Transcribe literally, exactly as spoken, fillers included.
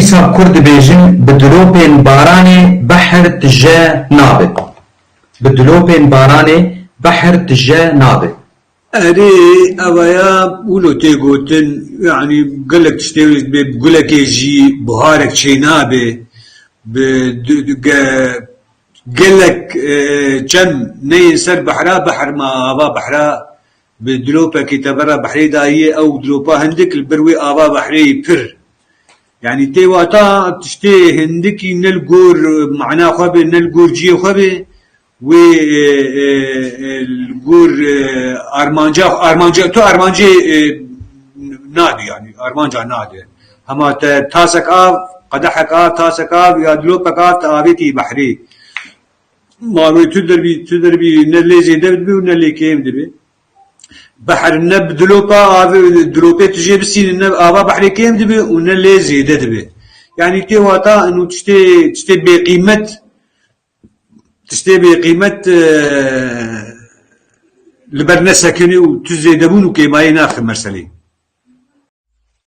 Dîsa Kurd dibêjin, bi dilopên baranê behr tije nabe. Bi dilopên baranê behr tije nabe. Erê, ev ya wilo tê gotin, yanî gelek tiştê wê dibê, bi gulekê jî buharek çê nabe, bi du- du- ge- gelek e, çem neyên ser behra, behr ma ava behra, bi dilopekî tevera behrê dayê, ew dilopa hindik li ber wê ava behrê pir. Yanî tê wata tiştê hindikî ne li gor mana xwe bê, ne li gor ciyê xwe bê, wê e, e, e, li gor e, armanca, armanca, tu armancê e, nadî, yanî armanca nadî. Hema te tasek av, qedehek av, tasek av ya dilopek av te avêtî behrê. Ma wê tu derbî, tu derbî ne lê zêde dibe û ne lê kêm dibe. Behr ne bi dilopa avê, dilopê tu jê bisînin, ne ava behrê kêm dibe û ne lê zêde dibe. Yanî tê wata inu tiştê, tiştê bêqîmet, tiştê bêqîmet e, li ber nesekinî û tu zêdebûn û kêmayî naxe meselê.